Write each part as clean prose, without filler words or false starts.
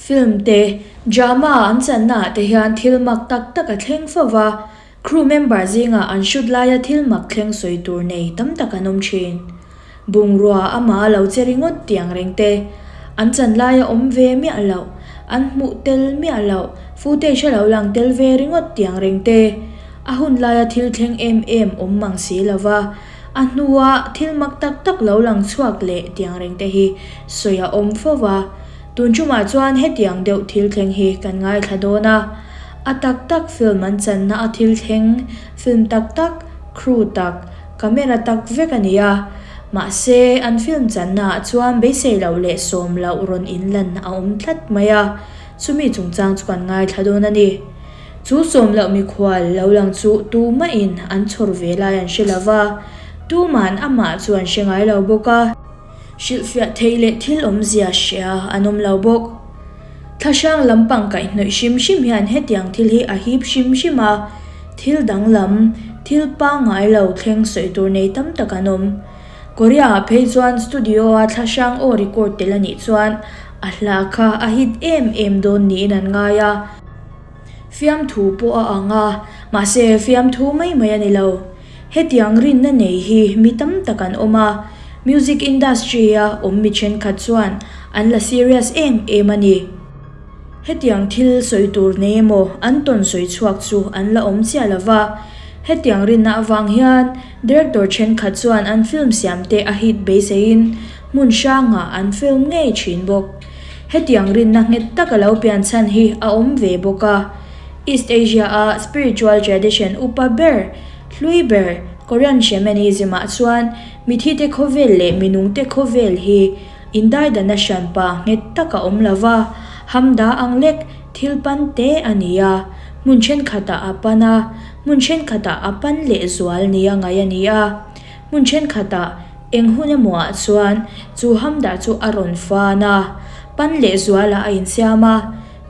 Film te, drama an channa ah te hian thil mak tak tak a thleng fo va, crew member zingah an shoot laia thil mak thleng sawi tur nei tam tak an awm thin. Bungrua amah a lo che ringawt tiang reng te, an chan laia awm ve miah loh, an hmuh tel miah loh, footage a lo lang tel ve ringawt tiang reng te, a hun laia thil thleng em em awm mang si lo va, a hnua thil mak tak tak lo lang chhuak leh tiang reng te hi sawi a awm fo va. Tun ṭumah chuan hetiang deuh thil thleng hi kan ngaithla dawn a, a tak tak film an channa a thil thleng, film tak tak, crew tak, camera tak vek a ni a. Mahse, an film channa ah chuan beisei loh leh sawm loh rawn inlan a awm tlat mai a, chumi chungchang chu kan ngaithla dawn a ni. Chu sawm loh mikhual lo lang chu tumahin an chhawr ve lai an hre lo va, tuma'n amah chu an hre ngai lo bawk a. Hrilhfiah theih leh thil awmzia hria an awm lo bawk. Thlahrang lampang kaihhnawih hrim hrim hian hetiang thil hi a hip hrim hrim a, thil danglam, thil pangngai lo thleng sawi tur nei tam tak an awm. Korea-ah phei chuan studio-a thlahrang aw record tel a nih chuan a hla kha a hit em em dawn niin an ngai a. Fiamthu pawh a ang a, mahse fiamthu mai mai a ni lo. Hetiang rinna nei hi mi tam tak an awm a, music industry-a awm mi thenkhat chuan an la serious em em a ni. Hetiang thil sawi tur nei emaw an tawn sawi chhuak chu an la awm chiah lo va, hetiang rinna avang hian director thenkhat chuan an film siamte a hit beiseiin hmun hrangah an film ngei thin bawk. Hetiang rinna nghet taka lo pian chhan hi a awm ve bawk a. East Asia-a spiritual tradition upa ber, hlui ber, Korean shamanism-ah chuan mithite khawvel leh minungte khawvel hi indaidana hranpa nghet tak a awm lo va, hamda ang lek thil pan te a ni a, hmun thenkhatah a pan a, hmun thenkhatah a pan lehzual nia ngaih a ni a, hmun thenkhatah eng hun emawah chuan chu hamda chu a rawn fan a, pan lehzualah a insiam a.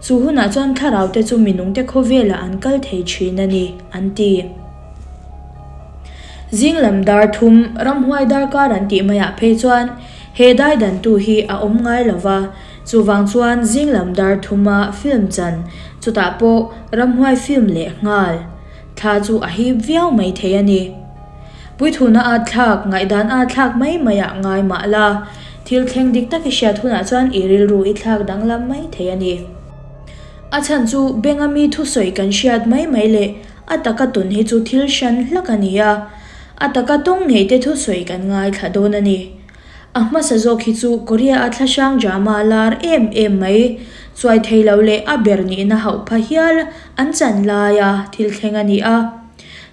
Chu hunah chuan thlarau te chu minungte khawvelah an kal thei thin a ni, an ti. Zing lam dar thum, ramhuai darkar an tih maiah phei chuan he dai dantu hi a awm ngai lo va, chuvang chuan zing lam dar thuma film chan, chutah pawh ramhuai film leh nghal thla chu a hip viau mai thei a ni. Puithuna a thlak, ngaihdan a thlak mai maiah ngai mah la, thil thleng dik tak i hriat hunah chuan i rilru i thlak danglam mai thei a ni. A chhan chu benga mi thusawi kan hriat mai mai leh a taka tawn hi chu thil hran hlak a ni a, a taka tawng ngei te thusawi kan ngaithla dawn a ni. A hmasa zawk hi chu Korea-a thlahrang drama lar em em mai, chuai thei lo leh a ber nihna hauh pha hial an chan laia thil thleng a ni a.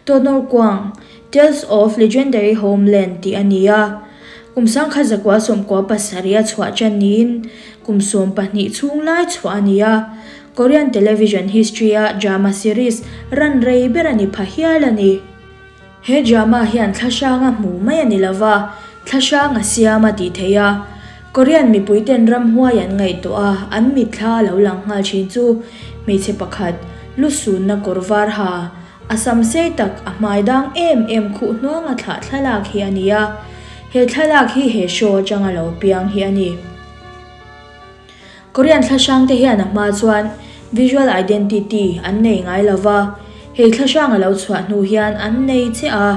Tonor Kuang, Tales of Legendary Homeland tih a ni a. Kum sangkhat zakua sawmkua pasarih a chhuah tan niin kum 12 chhung lai chhuah a ni a. Korean television history-a drama series ran rei ber a ni pha hial a ni. He drama hian thlahrang a hmu mai a ni lo va, thlahrang a siam a tih theih a. Korean mipuiten ramhuai an ngaihtuah a, an mitthla lo lang nghal thin chu hmeichhe pakhat, lusunna kawr var ha, A sam sei tak, a hmai dang em em khuh hnuang a thlah thlalak hi a ni a, he thlalak hi he show atanga lo piang hi a ni. Korean thlahrang te hian a hma chuan visual identity an nei ngai lo va, hei thlahrang a lo chhuah hnu hian an nei chiah a,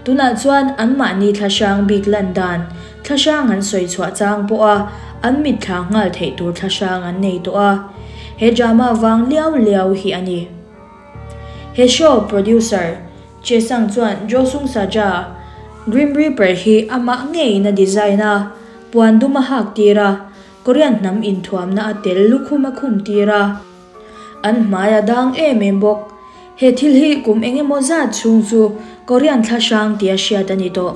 tunah chuan anmahni thlahrang bik lan dan, thlahrang an sawi chhuah chang pawha an mitthla nghal theih tur thlahrang an nei tawh a, he drama vang liau liau hi a ni. He show producer Che Sang chuan Jo Sung Saja, Grim Reaper hi amah ngeiin a design a, puan dum a hak tir a, Korean hnam inthuamna a tel lukhum a khum tir a. An hmai a dang em em bawk. He thil hi kum eng emaw zat chhung chu Korean thla hrang tia hriat a ni tawh.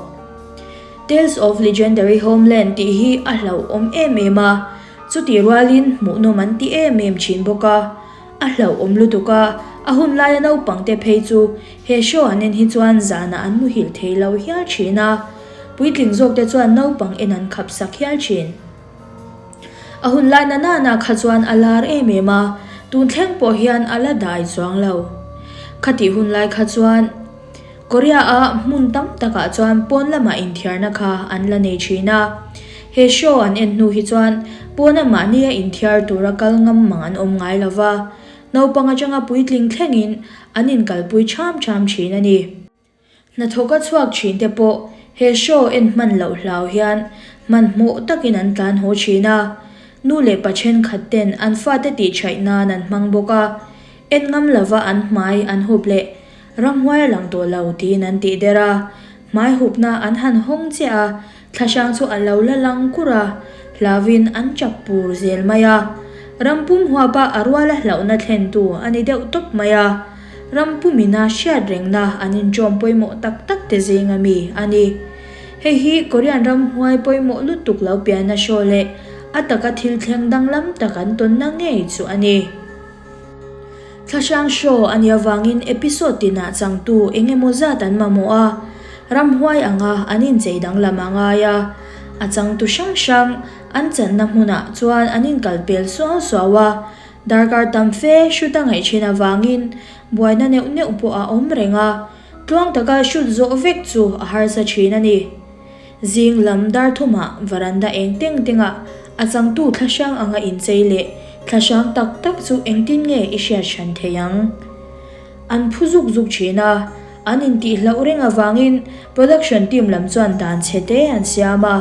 Tales of Legendary Homeland tih hi a hlauhawm em em a, chutih rualin hmuhnawm an ti em em thin bawk a. A hlauhawm lutuk a, a hun laia naupangte phei chu he show an en hi chuan zanah an muhilh thei lo hial thin a, puitling zawkte chuan naupang en an khap sak hial thin. A hun lai na nana kha chuan a lar em em a, tun thleng pawh hian a la dai chuang lo. Khatih hun lai kha chuan Korea-a hmun tam takah chuan pawn lamah inthiarna kha an la nei thin a, he show an en hnu hi chuan. Pawna mahnia inthiar tura kal ngam mang an awm ngai lo va, naupang atanga puitling thlengin an inkalpui ṭham ṭham ṭhin a ni. Hnathawka chhuak ṭhin te pawh he show en hman loh hlau hian hmanhmawh takin an tlan haw ṭhin a, nu leh pa ṭhenkhat ten an fate tihṭhaih nan an hmang bawk a, en ngam lova an hmai an hup leh ramhuai a lang tawh lo tiin an tih der a, hmai hupna an han hawng chiah a, Thlahrang chu a lo la lang kur a, hlauin an chap pur zel mai a. Ram pum huapa a ruala hlauhna thlentu a ni deuh tawp mai a. Ram pumina hriat rengna an inṭawm pawimawh tak tak te zinga mi a ni. Hei hi Korean ram huai pawimawh lutuk lo pianna show leh a taka thil thleng danglam tak an tawnna ngei chu a ni. Thlahrang show a nih avangin episode tinah changtu eng emaw zat an mamawh a, ramhuai anga an inchei danglam a ngai a. A changtu hrang hrang an channa hmunah chuan an inkal pel suau suau a, darkar tam fe hrut a ngaih thin avangin buaina neuh neuh pawh a awm reng a, tluang taka hrut zawh vek chu a harsa thin a ni. Zing lam dar thumah varanda eng teng tengah a changtu thlahrang anga inchei leh thlahrang tak tak chu engtin nge i hriat hran thei ang? An phu zuk zuk thin a, an intihhlauh reng avangin production team lam chuan dan chhe te an siam a.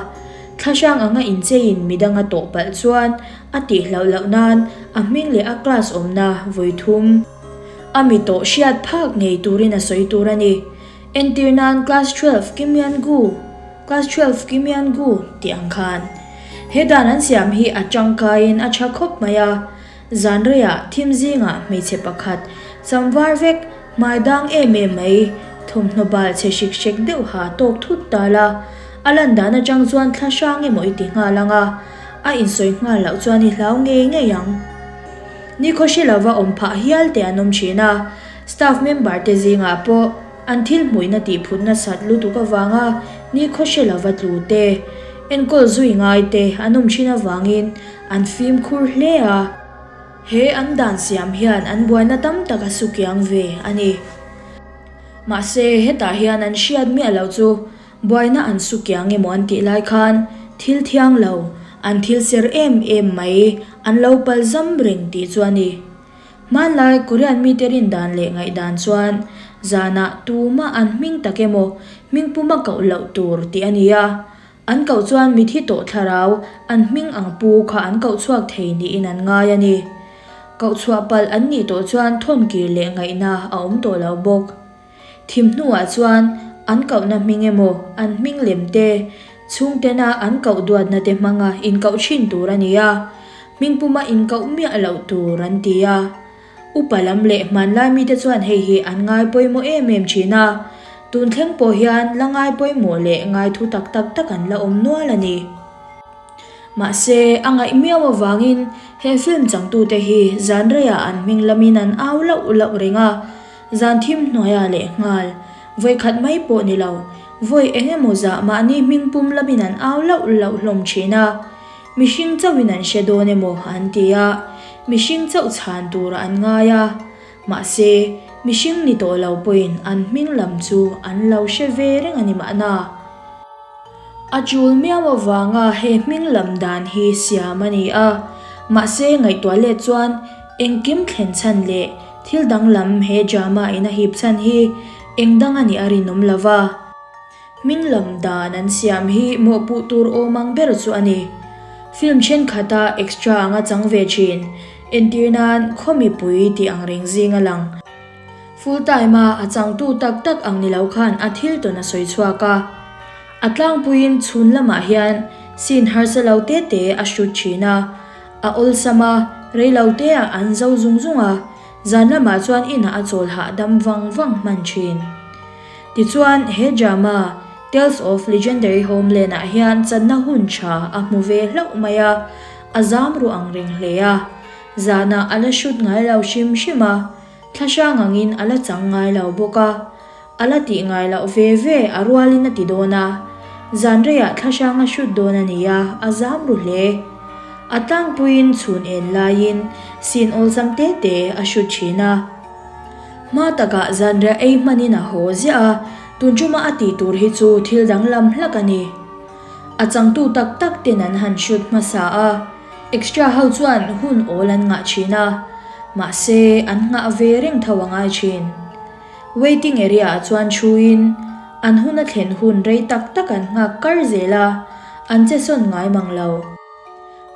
Thlahrang anga incheiin midang a tawh palh chuan a tihhlauh loh nan a hming leh a class awmna vawi thum a mi tawh hriat phak ngei turin a sawi tur a ni. Entir nan Class 12 Kim Yan Gu, Class 12 Kim Yan Gu tih ang khan. He dan an siam hi a tangkaiin a tha khawp mai a. Zan reiah thim zingah hmeichhe pakhat cham var vek, hmai dang em em mai, thawmhnaw bal chhe hrik hrek deuh ha tawk thut ta la. A lan dan atang chuan thla hrang emaw i ti nghal ang a, a insawi nghal loh chuan i hlau ngei ngei ang. Nikhaw hre lova awm phah hial te an awm thin a. Staff member te zingah pawh an thil hmuihna tih phut nasat lutuk avanga nikhaw hre lova tlu te, enkawl zui ngai te an awm thin avangin an fimkhur hle a. He an dan siam hian an buaina tam tak a sukiang ve a ni. Mahse, hetah hian an hriat miah loh chu buaina an sukiang emaw an tih lai khan thil thiang lo, an thil ser em em mai an lo palzam reng tih chu a ni. Hmanlai Korean mite rin dan leh ngaihdan chuan zanah tumah an hming tak emaw hming puma koh loh tur tih a ni a. An koh chuan mithi tawh thlarau an hming ang pu kha an koh chhuak thei niin an ngai a ni. Koh chhuah palh an nih tawh chuan thawn kir leh ngaihna a awm tawh lo bawk. Thim hnuah chuan an kohna hming emaw an hming lem te, chhungtena an koh duatna te hmanga inkoh thin tur a ni a, hming puma inkoh miah loh tur an ti a. Upa lam leh hmanlai mite chuan hei hi an ngai pawimawh em em thin a, tun thleng pawh hian la ngai pawimawh leh ngai thu tak tak tak an la awm nual a ni. Mahse, a ngaih miau avangin he film changtute hi zan reiah an hming lamin an au lauh lauh reng a, zan thim hnuaiah leh nghal, vawi khat mai pawh ni lo, vawi eng emaw zah mahni hming pum lamin an au lauh lauh hlawm thin a. Mihring chauhin an hre dawn emaw an ti a, mihring chauh chhan turah an ngai a. Mahse, mihring ni tawh lo pawhin an hming lam chu an lo hre ve reng a ni mahna. A chul miau avanga he hming lam dan hi siam a ni a, mahse ngaihtuah let chuan engkim thlen chhan leh thil danglam he drama in a hip chhan hi eng dang a nih a rinawm lo va. Hming lam dan an siam hi mawhpuh tur awm ang ber chu a ni. Film thenkhat-a extra anga chang ve thin, entir nan khaw mipui tih ang reng zing a lang. Full time a a changtu tak tak ang ni lo khan a thil tawn a sawi chhuak a. A tlangpuiin chhun lamah hian scene harsa lo te te a shoot thin a, a awlsam a, rei lo te ah an zo zung zung a, zan lamah chuan inah a chawl hahdam vang vang hman thin. Tichuan he drama Tales of Legendary Homeland ah hian channa hun tha a hmu ve hlauh mai a, a zam ru ang reng hle a. Zanah a la shoot ngai lo hrim hrim a, Thlahrang angin a la chang ngai lo bawk a, a la tih ngai loh ve ve a rualin a ti dawn a, zan reiah thlahrang a hrut dawn a nia, a zam ru hle. A tlangpuiin chhun en laiin sin awlsam te te a hrut thin a. Hma takah zanriah ei hmanin a haw ziah a, tun tuma a tih tur hi chu thil danglam hlak a ni. A changtu tak tak ten an han hrut hmasa a. Extra ho chuan hun awl an ngah thin a, mahse an nghah ve reng tho a ngai thin. Waiting area ah chuan thuin an hun a thlen hun rei tak tak an nghak kar zel a, an che sawn ngai mang lo.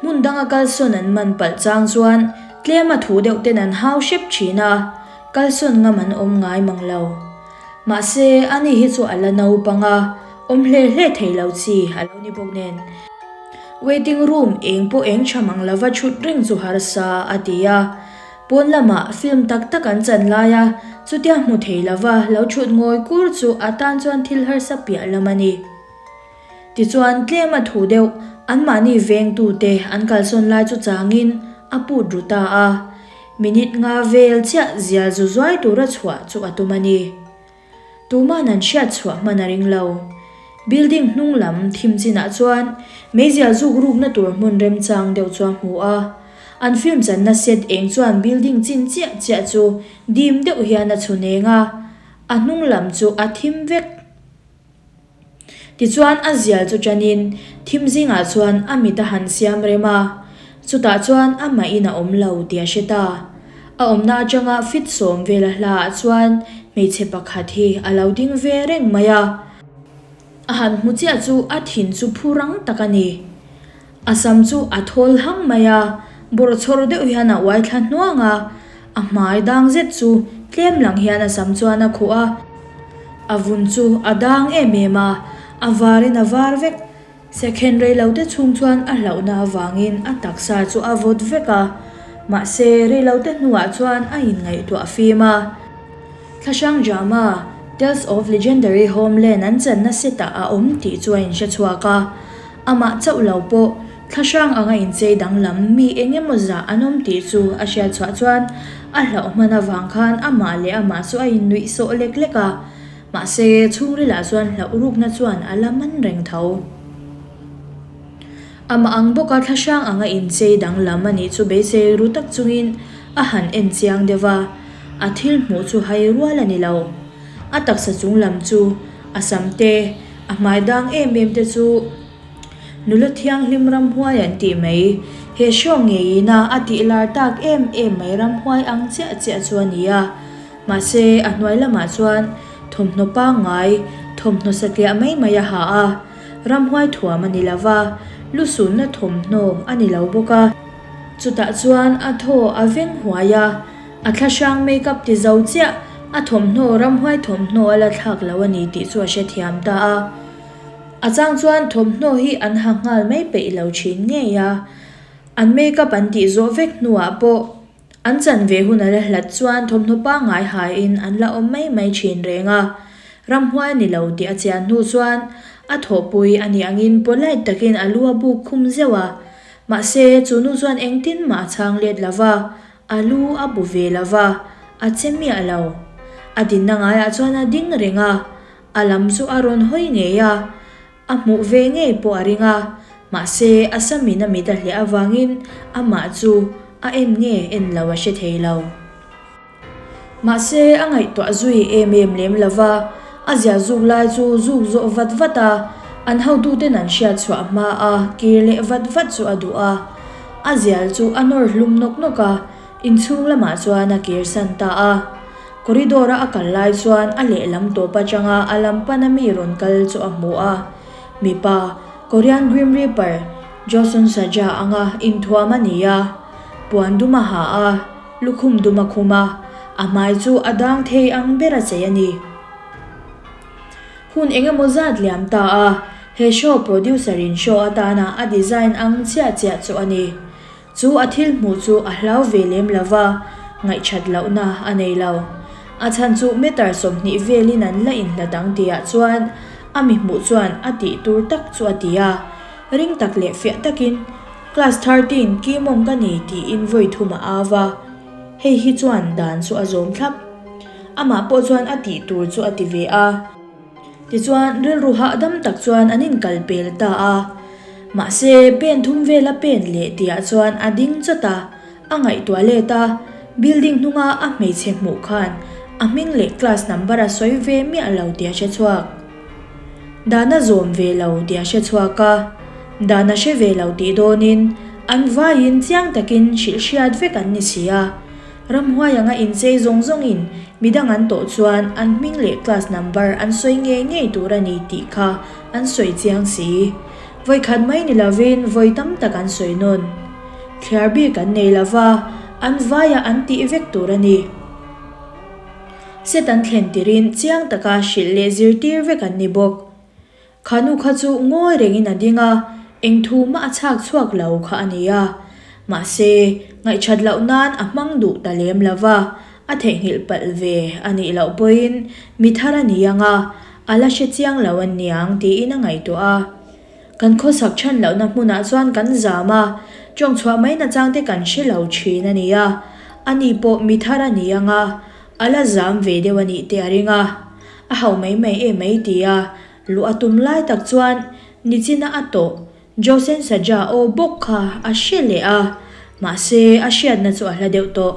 Hmun danga kalsawn an man palh chang chuan tlem a thu deuh ten an hau hrep thin a, kalsawn ngam an awm ngai mang lo. Mahse, ani hi chu a la naupang a, awm hle hle thei lo chi a lo ni bawk nen. Waiting room eng pawh eng tha mang lova thut reng chu harsa a ti a. Pawn lamah film tak tak an chan lai a, chutia hmu thei lova lo thut ngawi kur chu a tan chuan thil harsa piah lam a ni. Tichuan tlem a thu deuh, anmahni vengtute an kalsawn lai chu changin a put ru ta a. Minute nga vel chiah zial zu zuai tura chhuah chu a tum a ni. Tuman an hriat chhuah hman a ring lo. Building hnung lam thim chinah chuan meizial zuk rukna tur hmun remchang deuh chu a hmu a. An film channa set eng chuan building chin chiah chiah chu dim deuh hian a chhun eng a, a hnung lam chu a thim vek. Tichuan a zial chu ṭanin thim zingah chuan a mit a han siam rem a, chutah chuan amah in a awm lo tih a hre ta. A awmna aṭanga fit sawm vel a hlaah chuan hmeichhe pakhat hi a lo ding ve reng mai a. A han hmu chiah chu a thin chu phu rang tak a ni. A sam chu a thawl hang mai a, bawrchhawr deuh hian a uai thla hnuang a, a hmai dang zet chu tlem lang hian a sam chuan a khuh a. A vun chu a dang em em a, a varin a var vek. Second rei lo te chhung chuan a hlauhna avangin a taksa chu a vawt vek a, mahse rei lo te hnuah chuan a inngaihtuah fim a. Thlahrang drama Tales of Legendary Homeland an channa set-ah a awm tih chu a inhre chhuak a. Amah chauh lo pawh thlahrang anga inchei danglam mi eng emaw zah an awm tih chu a hriat chhuah chuan a hlauh hman avang khan amah leh amah chu a innuih sawh lek lek a, mahse chhungrilah chuan hlauh rukna chuan a la man reng tho. Amah ang bawka thlahrang anga inchei danglam a nih chu beisei ru tak chungin a han en chiang deuh a, a thil hmuh chu hai rual a ni lo. A taksa chung lam chu a sam te, a hmai dang em em te chu nula thianghlim ramhuai an tih mai. He show ngeiin a a tih lar tak em em mai ramhuai ang chiah chiah chu a ni a. Mahse, a hnuai lamah chuan thawmhnaw pangngai, thawmhnaw satliah mai mai a ha a. Ramhuai thuam a ni lo va, lusunna thawmhnaw a ni lo bawk a. Chutah chuan a thaw a veng huai a. A thlahrang makeup ti zo chiah, a thawmhnaw ramhuai thawmhnaw a la thlak lo a ni tih chu a hrethiam ta a. A chang chuan thawmhnaw hi an ha nghal mai peih lo thin ngei a. An makeup an tih zawh vek hnuah pawh an chan ve hun a la hlat chuan thawmhnaw pangngai haiin an la awm mai mai thin reng a. Ramhuai a ni lo tih a chian hnu chuan a thawhpui a nih angin polite takin a lu a buk khum zeuh a. Mahse, chu nu chuan engtin mah a chhang let lo va. A lu a bu ve lo va, a che miah lo. A dinna ngaiah chuan a ding reng a, a lam chu a rawn hawi ngei a, a hmuh ve ngei pawh a ring a, mahse a samin a mit a hleh avangin amah chu a en nge en lo a hre thei lo. Mahse a ngaihtuah zui em em lem lo va, a zia zuk lai chu zuk zawh vat vat a, an hotuten an hriat chhuah hma a kir leh vat vat chu a duh a. A zial chu a nawr hlum nawk nawk a, inchhung lamah chuan a kir san ta a. Corridor a a kal lai chuan a lehlam tawp atanga a lam pana mi rawn kal chu a hmu a. Mipa, Korean Grim Reaper, Joseon Saja anga inthuam a ni a. Puan dum a ha a, lukhum dum a khum a, a hmai chu a dang thei ang ber a chei a ni. Hun eng emaw zat liam ta a, he show producer in show atana a design ang chiah chiah chu a ni. Chu a thil hmuh chu a hlau ve lem lo va, ngaihchat lohna a nei lo. A chhan chu meter 20 velin an la inhlat ang tihah chuan a mi hmuh chuan a tih tur tak chu a ti a. Ring tak leh fiah takin, Class 13 Kimawng ka ni tiin vawi thum a au va. Hei hi chuan dan chu a zawm thlap. Amah pawh chuan a tih tur chu a ti ve a. Tichuan, rilru hahdam tak chuan an inkal pel ta a. Mahse, pen thum vela pen leh tihah chuan a ding chawt a, a ngaihtuah let a, building hnunga a hmeichhe hmuh khan a hming leh class number a sawi ve miah lo tih a hre chhuak. Dan a zawm ve lo tih a hre chhuak a, dan a hre ve lo tih dawnin. An vaiin chiang takin hrilh hriat vek an ni si a. Ramhuai anga inchei zawng zawngin midang an tawh chuan an hming leh class number an sawi ngei ngei tur a ni tih kha an sawi chiang si. Vawi khat mai ni lovin vawi tam tak an sawi nawn. Thliar bik an nei lova, an vaia an tih vek tur a ni. Set an thlen tirin chiang taka hrilh leh zirtir vek an ni bawk. Kha nu kha chu ngawi rengin a ding a, eng thu mah a chhak chhuak lo kha a ni a. Mahse, ngaihṭhat loh nan a hmang duh ta lem lo va, a theihnghilh palh ve a nih loh pawhin mi thar a ni ang a, a la hre chiang lo a niang tiin a ngaihtuah a. Kan khawsak chhan lohna hmunah chuan kan zam a, ṭawng chhuah mai nachang te kan hre lo ṭhin a ni a. Ani pawh mi thar a ni ang a, a la zam ve deuh a nih te a ring a. A hau mai mai em mai ti a, luh a tum lai tak chuan nichina a tawh Josen Saja aw bawk kha a hre leh a, mahse a hriatna chu a hla deuh tawh.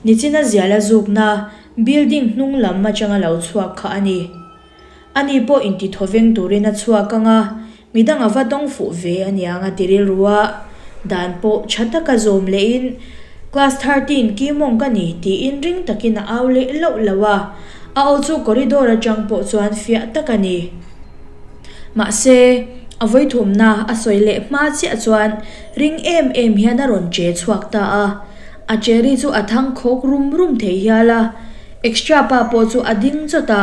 Nichina ziala zukna building hnung lam atanga lo chhuak kha a ni. Ani pawh intithawveng turin a chhuak ang a, midang a va dawng fuh ve aniang a ti rilru a, dan pawh tha taka zawm lehin Class 13 Kimawng ka ni tiin ring takin a au leh loh loh a, a aw chu corridor atang pawh chuan fiah tak a ni. Mahse, a vawithumna a sawi leh hma chiah chuan ring em em hian a rawn che chhuak ta a, a che ri chu a thang khawk rum rum thei hial a. Extra pa pawh chu a ding chawt a,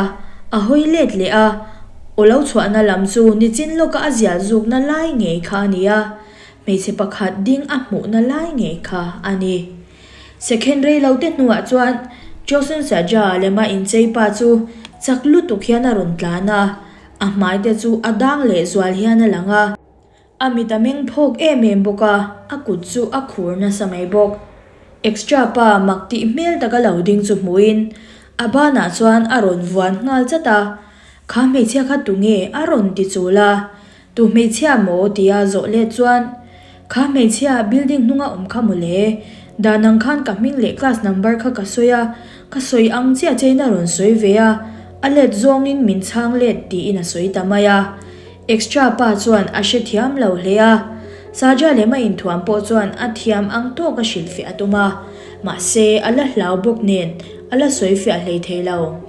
a hawi let leh a, aw lo chhuahna lam chu nichin lawka a zial zukna lai ngei kha a ni a, hmeichhe pakhat ding a hmuhna lai ngei kha a ni. Second rei lo te hnuah chuan Johnson Saja lema inchei pa chu chak lutuk hian a rawn tlan a, a hmai te chu a dang leh zual hian a lang a. A mit a meng phawk em em bawk a, a kut chu a khur nasa mai bawk. Extra pa mak tih hmel taka lo ding chu hmuhin a banah chuan a rawn vuan nghal chat a, Kha hmeichhia kha tunge? a rawn ti chul a. Tu hmeichhia maw? tia zawh let chuan, Kha hmeichhia building hnunga awm kha mawle. Dan ang khan ka hming leh class number kha ka sawi a, ka sawi ang chiah chein a rawn sawi ve a, a let zawngin min chhang let tiin a sawi ta mai a. Extra pa chuan a hrethiam lo hle a, Saja leh ma inthuam pawh chuan a thiam ang tawk a hrilhfiah a tum a, mahse a la hlau bawk nen a la sawifiah hlei thei lo.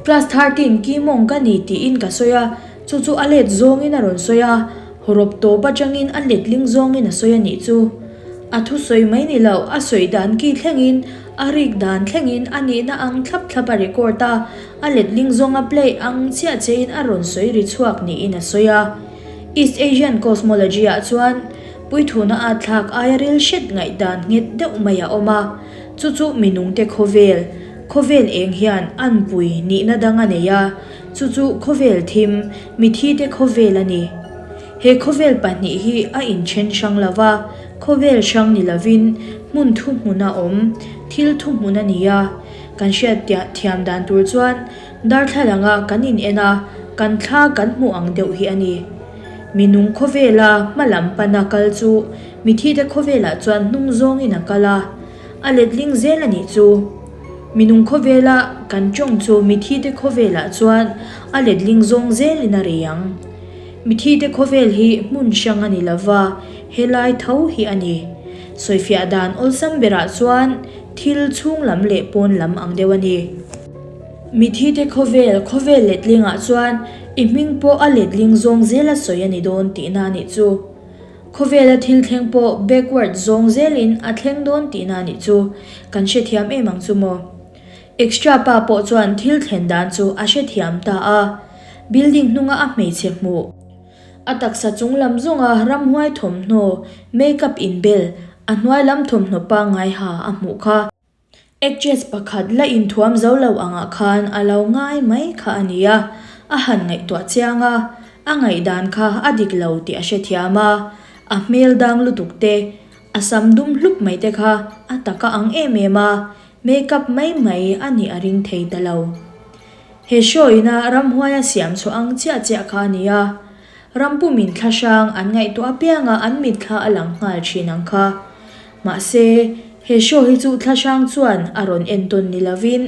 Class 13 Kimawng ka ni tiin ka sawi a, chu chu a let zawngin a rawn sawi a, hawrawp tawp atangin a letling zawngin a sawi a nih chu. A thusawi mai ni lo, a sawi dan ki thlengin, a rik dan thlengin a nihna ang thlap thlap a record a, A letling zawnga play ang chiah chein a rawn sawi ri chhuak niin a sawi a. East Asian cosmology ah chuan puithuna at thlak aia ril hret ngaihdan nghet deuh mai a awm a, chu chu minungte khawvel, khawvel eng hian anpui nihna dang a nei a, chu chu khawvel thim, mithite khawvel a ni. He khawvel pahnih hi a inthen hrang lo va, khawvel hrang ni lovin hmun thuhmun a awm, thil thuhmun a ni a. Kan hriat thiam dan tur chuan darthlalanga kan in en a, kan thla kan hmuh ang deuh hi a ni. Minung khawvela hma lam pana kal chu mithite khawvelah chuan hnung zawngin a kal a, a letling zel a nih chu. Minung khawvela kan tawng chu mithite khawvelah chuan a letling zawng zelin a rei ang. Mithite khawvel hi hmun hrang a ni lova, helai tho hi a ni. Sawifiah dan awlsam berah chuan Thil chhung lam leh pawn lam ang deuh a ni. Mithite khawvel, khawvel letlingah chuan i hming pawh a letling zawng zela sawi a ni dawn tihna a nih chu. Khawvela thil thleng pawh backward zawng zelin a thleng dawn tihna a nih chu. Kan hrethiam em ang chu maw? Extra pa pawh chuan thil thlen dan chu a hrethiam ta a. Building hnunga a hmeichhe hmuh. A taksa chung lam zawnga ramhuai thawmhnaw, make-up inbel, a hnuai lam thawmhnaw pangngai ha a hmuh kha. Actress pakhat la inthuam zo lo angah khan a lo ngai mai kha a ni a, a han ngaihtuah chiang a, a ngaihdan kha a dik lo tih a hrethiam a, a hmel dang lutuk te, a sam dum hlup mai te kha a taka ang em em a, make-up mai mai a nih a ring thei ta lo. He show ina ramhuai a siam chhuah ang chiah chiah kha a ni a, ram pumin thla hrang an ngaihtuah apianga an mitthla a lang nghal thin ang kha. Mahse, he show hi chu thla hrang chuan a rawn entawn ni lovin,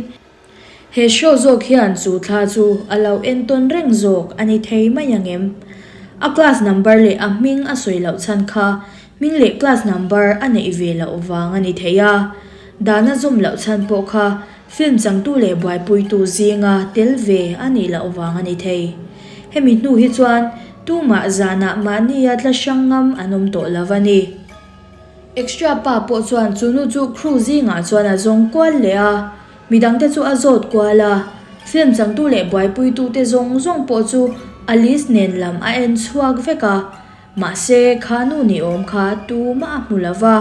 he show zawk hian chu thla chu a lo entawn reng zawk a ni thei mai ang em? A class number leh a hming a sawi loh chhan kha hming leh class number a neih ve loh vang a ni thei a. Dan a zawm loh chhan pawh kha film changtu leh buaipuitu zinga tel ve a nih loh vang a ni thei. Hemi hnu hi chuan tumah zanah mahnia tla hrang ngam an awm tawh lo a ni. Extra pa pawh chuan chu nu chu crew zingah chuan a zawng kual leh a. Midangte chu a zawt kual a, film changtu leh buaipuitute zawng zawng pawh chu a list nen lam a en chhuak vek a, mahse kha nu ni awm kha tumah a hmu lo va,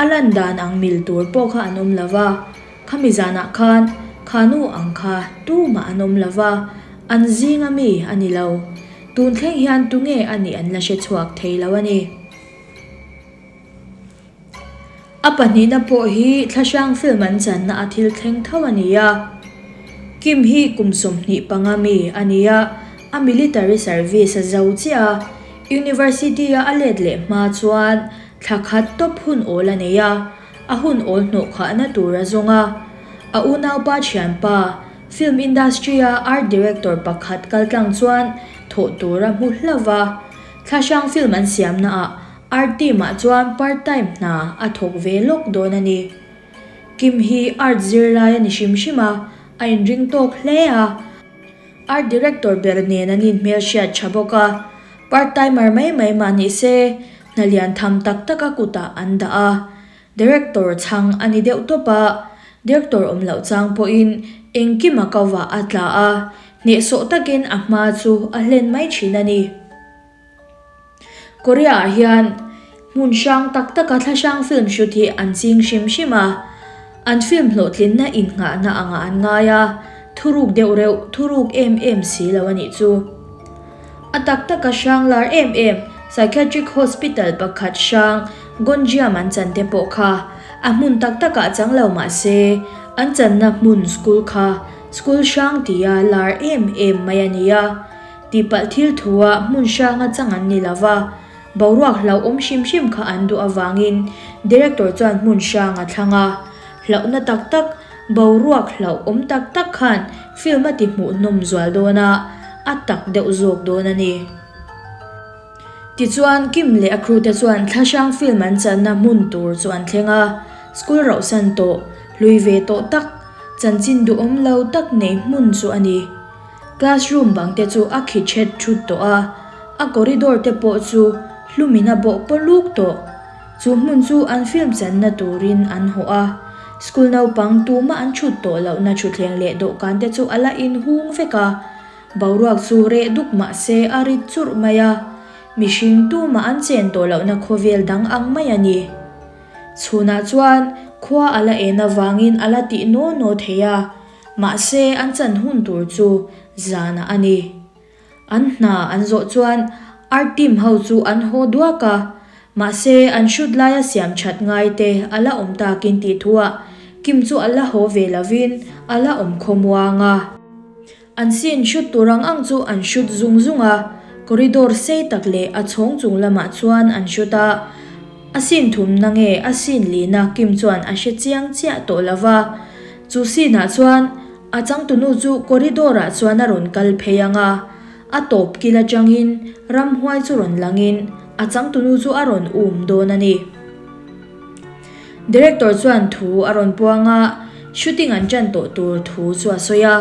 a lan dan ang mil tur pawh kha an awm lo va, khami zanah khan kha nu ang kha tumah an awm lo va, an zinga mi a ni lo. Tun thleng hian tunge a nih an la hre chhuak thei lo a ni. A pahnihna pawh hi thlahrang film an channa a thil thleng tho a ni a. Kim hi kum 25 mi a ni a, a military service a zo chiah a, university a a let leh hma chuan thla khat tawp hun awl a nei a, a hun awl hnawh khahna tur a zawng a. A unaupa thianpa, film industry a art director pakhat kaltlang chuan thawh tur a hmu hlauh va, thlahrang film an siamna ah Art team ah chuan part time hna a thawk ve lawk dawn a ni. Kim hi art zirlai a ni hrim hrim a, a inring tawk hle a. Art director ber nen an inhmelhriat tha bawk a, part timer mai mai mah ni se, hna lian tham tak tak a kutah an dah a. Director chhang a ni deuh tawp a, director awm loh chang pawhin engkim a kovah a tla a, hnehsawh takin a hma chu a hlen mai thin a ni. Korea ah hian hmun hrang tak taka thlahrang film shoot hi an ching hrim hrim a, an film hlawhtlinna innghahna angah an ngai a, thuruk deuh reuh, thuruk em em si lo a nih chu. A tak taka hrang lar em em Psychiatric Hospital pakhat hrang Gonjiam an chan te pawh kha a hmun tak takah chang lo mah se, an channa hmun school kha school hrang tia lar em em mai a ni a. Tihpalh thil thua hmun hranga chang an ni lo va, boruak hlauhawm hrim hrim kha an duh avangin Director chuan hmun hrang a thlang a. Hlauhna tak tak, boruak hlauhawm tak tak khan film a ti hmuhnawm zual dawn a, a tak deuh zawk dawn a ni. Tichuan, Kim leh a crew te chuan thlahrang film an channa hmun tur chu an thleng a, school rauhsan tawh, hlui ve tawh tak, chanchin duhawm lo tak nei hmun chu a ni. Classroom bang te chu a khi thet thut tawh a, a corridor te pawh chu hlumin a bawh paw luk tawh. Chu hmun chu an film channa turin an hawh a, school naupang tumah an thut tawh lohna thutthleng leh dawhkan te chu a la inhung vek a, boruak chu reh duk mah se a rit churh mai a, mihring tumah an chen tawh lohna khawvel dang ang mai a ni. Chhunah chuan khua a la en avangin a la tih naw naw thei a. Mahse, an chan hun tur chu zanah a ni. An hna an zawh chuan art team ho chu an haw duak a, mahse an shoot laia siam that ngai te a la awm takin tih thuah Kim chu a la haw ve lovin a la awm khawmuang a. An scene shoot tur ang ang chu an shoot zung zung a, corridor sei tak leh a chhawng chung lamah chuan an shoot a. A scene thumna nge a scene lina Kim chuan a hre chiang chiah tawh lo va. Chu scene ah chuan a changtunu chu corridor ah chuan a rawn kal phei ang a, a tawp kil atangin ramhuai chu rawn langin a changtunu chu a rawn um dawn a ni. Director chuan thu a rawn puang a, shooting an ṭan tawh tur thu chu a sawi a.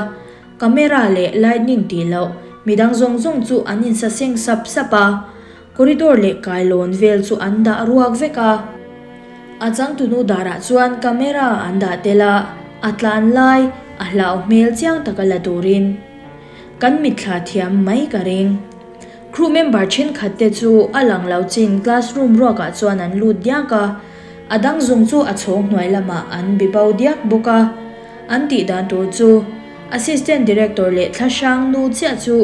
Camera leh lightning tih loh midang zawng zawng chu an insaseng sap sap a, corridor leh kailawn vel chu an dah ruak vek a. A changtunu darah chuan camera an dah tel a, a tlan lai a hlau hmel chiang taka la turin kan mitthla thiam mai ka ring. Crew member thenkhat te chu a lang lo chin classroom ruakah chuan an lut diak a, a dang zawng chu a chhawng hnuai lamah an bi bo diak bawk a. An tih dan tur chu Assistant Director leh thlahrang nu chiah chu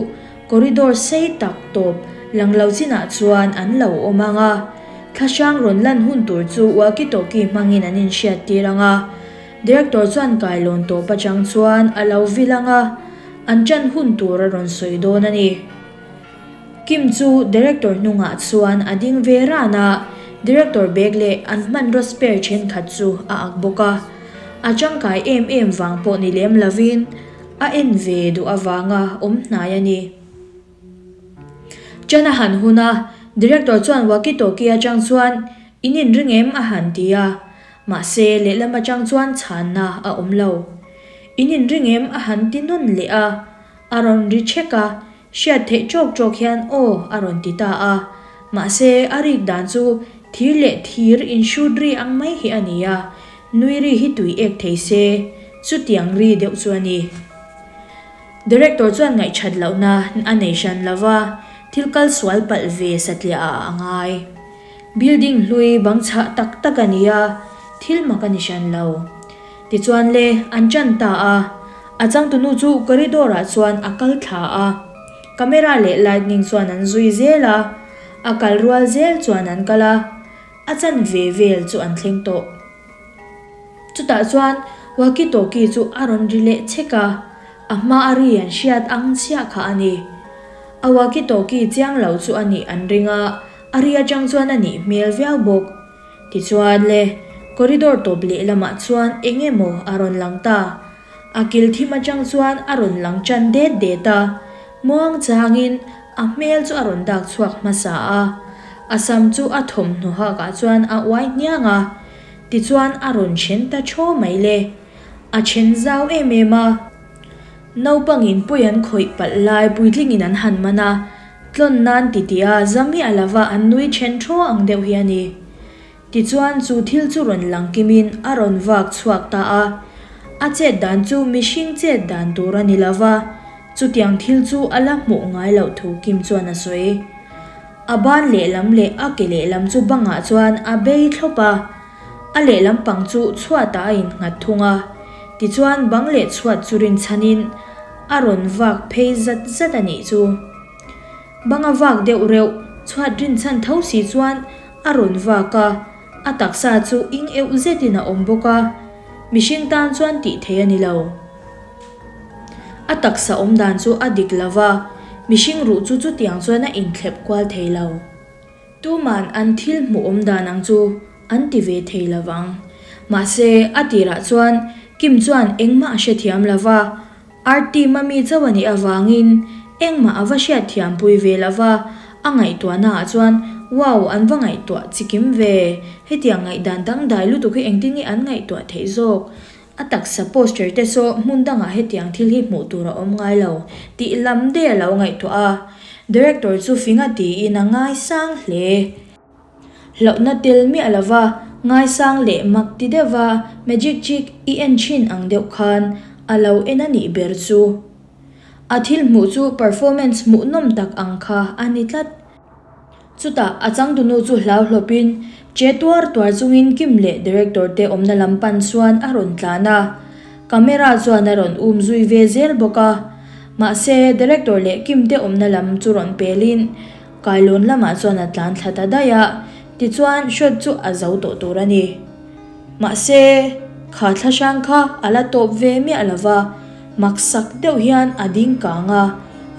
corridor sei tak tawp lang lo chinah chuan an lo awm ang a, thlahrang rawn lan hun tur chu walkie talkie hmangin an inhriat tir ang a, Director chuan kailawn tawp atang chuan a lo vil ang a, an ṭan hun tur a rawn sawi dawn a ni. Kim chu Director hnungah chuan a ding ve ran a, Director bag leh an hmanraw spare thenkhat chu a ak bawk a. A tangkai em em vang pawh ni lem lovin a en ve duh avanga awm hnai a ni. Ṭan a han hun a, Director chuan walkie talkie aṭang chuan, In inring em? a han ti a. Mahse, lehlam aṭang chuan chhanna a awm lo. In inring em? a han ti nawn leh a. A rawn ri chek a, hriat theih ṭawk ṭawk hian aw a rawn ti ta a. Mahse, a rik dan chu thir leh thir inhrut ri ang mai hi a ni a, nui ri hi tui ek thei se, chutiang ri deuh chu a ni. Director chuan ngaihṭhat lohna a nei hran lo va, thil kal sual palh ve satliah ah a ngai. Building hlui bang chhah tak tak a ni a, thil mak a ni hran lo. Tichuan le, an ṭan ta a. A changtunu chu corridor ah chuan a kal thla a. Camera leh lightning chuan an zui zel a, a kal rual zel chuan an kal a, a chanve vel chu an thleng tawh. Chutah chuan walkie talkie chu a rawn ri leh chek a, a hma a ri an hriat ang chiah kha a ni. A walkie talkie chiang lo chu a nih an ring a, a ri atang chuan a nih hmel viau bawk. Tichuan le, corridor tawp leh lamah chuan eng emaw a rawn lang ta. A kil thim atang chuan a rawn lang tan det det a, muang changin a hmel chu a rawn dak chhuak hmasa a. A sam chu a thawmhnaw hakah chuan a uai hniang a. Tichuan a rawn then ta thaw mai le. A then zau em em a. Naupangin pui an khawih palh lai puitlingin an han man a, tlawn nan ti tih a za miah lova an nui then thaw ang deuh hi a ni. Tichuan chu thil chu rawn lang kimin a rawn vak chhuak ta a. A chet dan chu mihring chet dan tur a ni lova, chutiang thil chu a la hmuh ngai loh thu Kim chuan a sawi. A ban lehlam leh a ke lehlam chu bangah chuan a bei thlawp a, a lehlam pang chu chhuatah a innghat thung a. Tichuan bang leh chhuat chu rinchhanin a rawn vak phei zat zat a nih chu. Bang a vak deuh reuh, chhuat rinchhan tho si chuan a rawn vak a, a taksa chu ing euh zetin a awm bawk a, mihring tan chuan tih theih a ni lo. A taksa awm dan chu a dik lo va, mihring ruh chu chutiang chuan a inthlep kual thei lo. Tuman an thil hmuh awm dan ang chu an ti ve thei lo vang. Mahse, a tirah chuan Kim chuan engmah a hrethiam lo va, Art team a mi chauh a nih avangin engmah a va hriatthiampui ve lo va, a ngaihtuahnaah chuan Wow, an va ngaihtuah chikim ve, hetiang ngaihdan dangdai lutuk hi engtin nge an ngaihtuah theih zawk? A taksa poster te saw hmun dangah hetiang thil hi hmuh tur a awm ngai lo tih lam daih a lo ngaihtuah a, director chu finga tiin a ngaisang hle. Hlauhna tel miah lova ngaisang leh mak ti deuhva magic trick i en thin ang deuh khan a lo en a nih ber chu. A thil hmuh chu performance hmuhnawm tak ang kha a ni tlat. Chutah a changtunu chu hlau hlawpin che tuar tuar chungin Kim leh director te awmna lam pan chuan a rawn tlan a, camera chuan a rawn um zui ve zel bawk a. Mahse, director leh Kim te awmna lam chu rawn pelin kailawn lamah chuan a tlan thla ta daih a, tichuan shot chu a zo tawh tur a ni. Mahse, kha thla hrang kha a la tawp ve miah lo va, maksak deuh hian a ding kang a,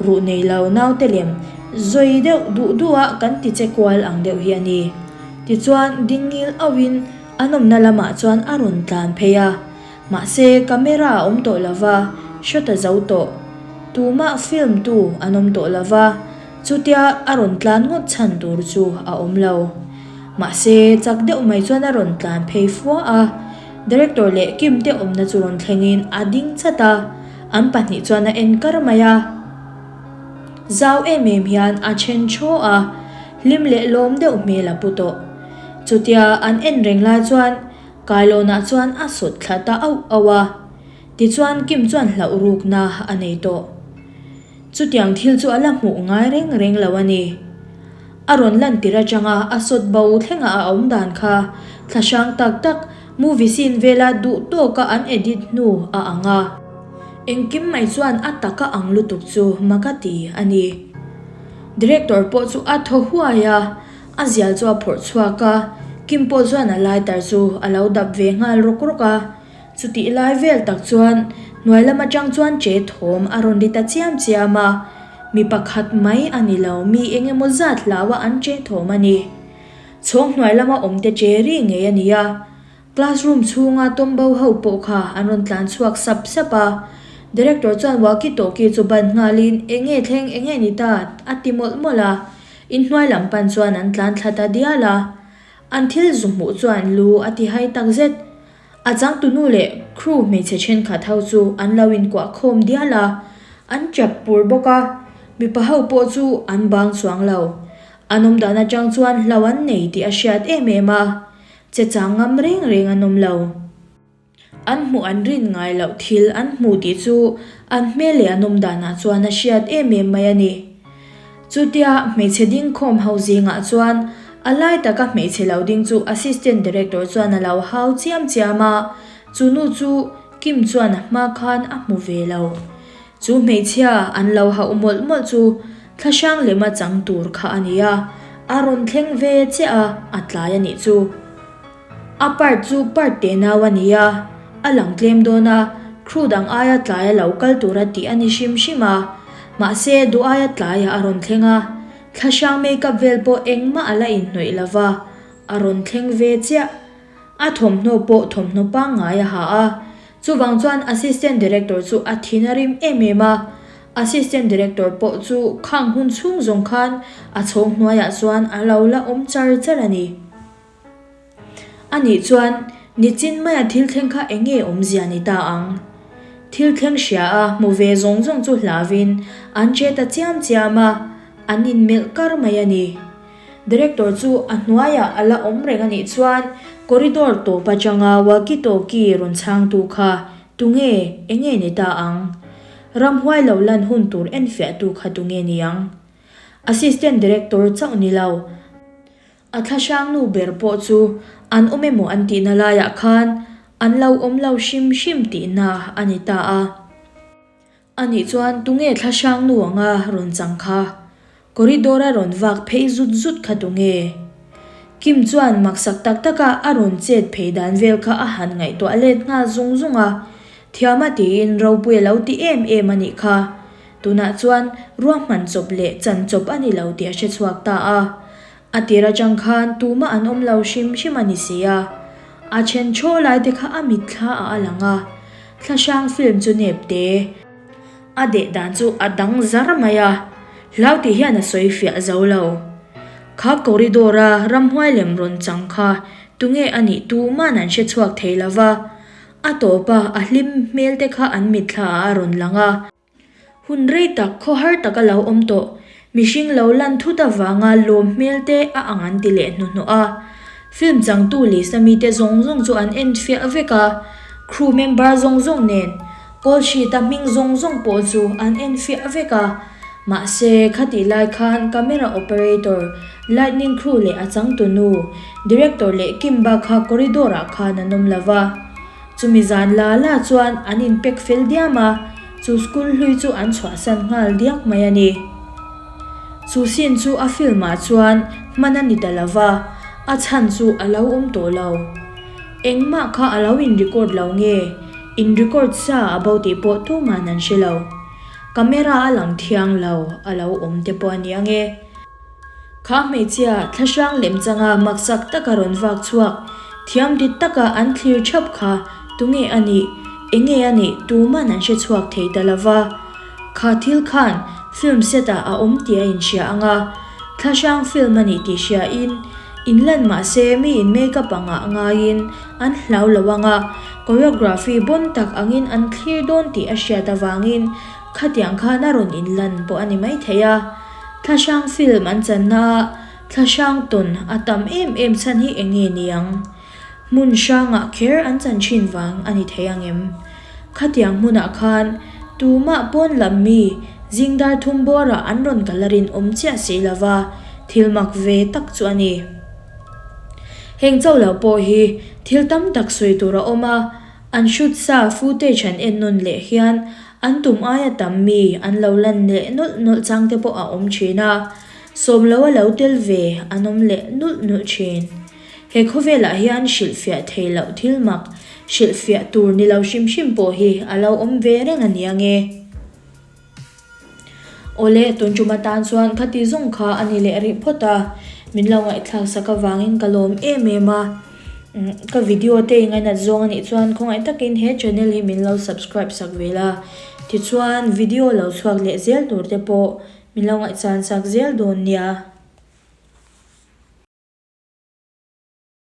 ruh nei lo naute lem zawi deuh duh duh a kan ti che kual ang deuh hi a ni. Tichuan, ding ngil auhin an awmna lamah chuan a rawn tlan phei a, mahse camera a awm tawh lo va, shot a zo tawh. Tumah film tu an awm tawh lo va, chutia a rawn tlan ngawt chhan tur chu a awm lo. Mahse, chak deuh mai chuan a rawn tlan phei fua a, Director leh Kim te awmna chu rawn thlengin a ding chat a, an pahnih chuan a en kar mai a. Zau em em hian a then thaw a, hlim leh lawm deuh hmel a pu tawh. Chutia an en reng lai chuan Kailawnah chuan a sawt thla ta auh auh a, tichuan Kim chuan hlauh rukna a nei tawh. Chutiang thil chu a la hmuh ngai reng reng lo a ni. A rawn lantir atanga a sawt bo thlenga a awm dan kha thla hrang tak tak movie scene vela duh tawka an edit hnu a ang a. Engkim mai chuan a taka ang lutuk chu mak a ti a ni. Director pawh chu a thaw huai a, a zial chu a phawrh chhuak a, Kim pawh chuan a lighter chu a lo dap ve nghal rawk rawk a. Chutih lai vel tak chuan hnuai lam atang chuan che thawm a rawn ri ta chiam chiam a, mi pakhat mai a ni lo, mi eng emaw zat hlaua an che thawm a ni. Chhawng hnuai lama awmte che ri ngei a ni a, classroom chhunga tawmbo ho pawh kha an rawn tlan chhuak sap sap a, director chuan walkie talkie chu ban nghalin eng nge thleng eng nge ni ta a ti mawlh mawlh a. Inhnuai lam pan chuan an tlan thla ta dial a. An thil zu hmuh chuan lu a ti hai tak zet. A changtunu leh crew hmeichhe thenkhat ho chu an lo inkuah khawm dial a, an chap pur bawk a, mipa ho pawh chu an bang chuang lo. An awm dan atang chuan hlo an nei tih a hriat em em a, che chang ngam reng reng an awm lo. An hmuh an rin ngai loh thil an hmu tih chu an hmel leh an awm danah chuan a hriat em em mai a ni. Chutia hmeichhe ding khawm ho zingah chuan a lai taka hmeichhe lo ding chu Assistant Director chuan a lo hau chiam chiam a, chu nu chu Kim chuan a hma khan a hmu ve lo. Chu hmeichhia an lo hauh mawlh mawlh chu thlahrang lema chang tur kha a ni a, a rawn thleng ve chiah a, a tlai a nih chu. A part chu part teh nau a ni a, a lang tlem dawn a, crew dang aia tlai a lo kal tura tih a ni hrim hrim a. Mahse, duh aia tlaiah a rawn thleng a, thlahrang makeup vel pawh engmah a la inhnawih lo va, a rawn thleng ve chiah. A thawmhnaw pawh thawmhnaw pangngai a ha a, chuvang chuan Assistant Director chu a thin a rim em em a. Assistant Director pawh chu khang hun chhung zawng khan a chhawng hnuaiah chuan a lo la awm char char a ni. Anih chuan, nichin maia thil thleng kha eng nge awmzia ni ta ang? Thil thleng hria a hmu ve zawng zawng chu hlauvin an che ta chiam chiam a, an inmelh kar mai a ni. Director chu a hnuaiah a la awm reng anih chuan corridor tawp atanga walkie talkie rawn chhangtu kha tunge, eng nge ni ta ang? Ramhuai lo lan hun tur enfiahtu kha tunge ni ang? Assistant Director chauh ni lo. A thlahrang nu ber pawh chu an awm emaw an tihna laiah khan an lo awm lo hrim hrim tihna a ni ta a. Anih chuan tunge thlahrang nu anga rawn chang kha? Corridor a rawn vak phei zut zut kha tunge? Kim chuan maksak tak taka a rawn chet phei dan vel kha a han ngaihtuah let nghal zung zung a, Thiama tiin ropui a lo ti em em a nih kha. Tunah chuan ruahman chawp leh chan chawp a ni lo tih a hre chhuak ta a. A tir atang khan tumah an awm lo hrim hrim a ni si a. A then thaw lai te kha a mitthla ah a lang a. Thlahrang film chu nep te. A deh dan chu a dang zar mai a. Hlau tih hian a sawi fiah zo lo. Kha corridor a ramhuai lem rawn chang kha tunge a nih tuman an hre chhuak thei lo va. A tawpa a hlim hmel te kha an mitthla ah a rawn lang a. Hun rei tak khaw har taka lo awm tawh, mihring lo lan thut avanga lawm hmel te a ang an ti leh hnuhnawh a. Film changtu list a mite zawng zawng chu an en fiah vek a, crew member zawng zawng nen call sheet a hming zawng zawng pawh chu an en fiah vek a. Mahse, khatih lai khan camera operator, lightning crew leh a changtunu, director leh Kimba kha corridor ah khan an awm lo va. Chumi zan la la chuan an inpek fel diam a, chu school hlui chu an chhuahsan nghal diak mai a ni. Chu scene chu a film ah chuan hman a ni ta lo va, a chhan chu a lo awm tawh lo. Engmah kha a lo in record lo nge, in record sa a bo tih pawh tuman an hre lo. Camera a lang thiang lo a lo awm te pawh a ni ang e. Kha hmeichhia thlahrang lemchanga maksak taka rawn vak chhuak thiam dik taka an thlir thap kha tunge a nih, enge a nih tuman an hre chhuak thei ta lova. Kha thil khan film set ah a awm tih a inhria ang a, thlahrang film a nih tih hria in inlan mahse mi in makeup angah ngaiin an hlau lo ang a, choreography bawn tak angin an thlir dawn tih a hriat avangin khatiang khan a rawn inlan pawh a ni maithei a. Thlahrang film an channa ah thlahrang tawn a tam em em chhan hi eng nge ni ang? Hmun hrangah kher an chan thin vang a ni thei ang em? Khatiang hmunah khan tumah pawn lam mi zing dar thum bawrah an rawn kal a rinawm chiah si lova, thil mak ve tak chu a ni. Heng chauh lo pawh hi thil tam tak sawi tur a awm a, An shoot sa footage an en nawn leh hian an tum aia tam mi an lo lan leh nawlh nawlh chang te pawh a awm thin a, sawm lo a lo tel ve an awm leh nulh nulh thin. He khawvelah hian hrilhfiah thei loh thil mak, hrilhfiah tur ni lo hrim hrim pawh hi a lo awm ve reng a nia nge. Awle, tun tum atan chuan khati zawng kha a ni leh rih phawt a, min lo ngaihthlak sak avangin ka lawm em em a. Ka video te i ngainat zawng a nih chuan khawngaih takin he channel hi min lo subscribe sak ve la, tichuan video lo chhuak leh zel tur te pawh min lo ngaihchan sak zel dawn nia.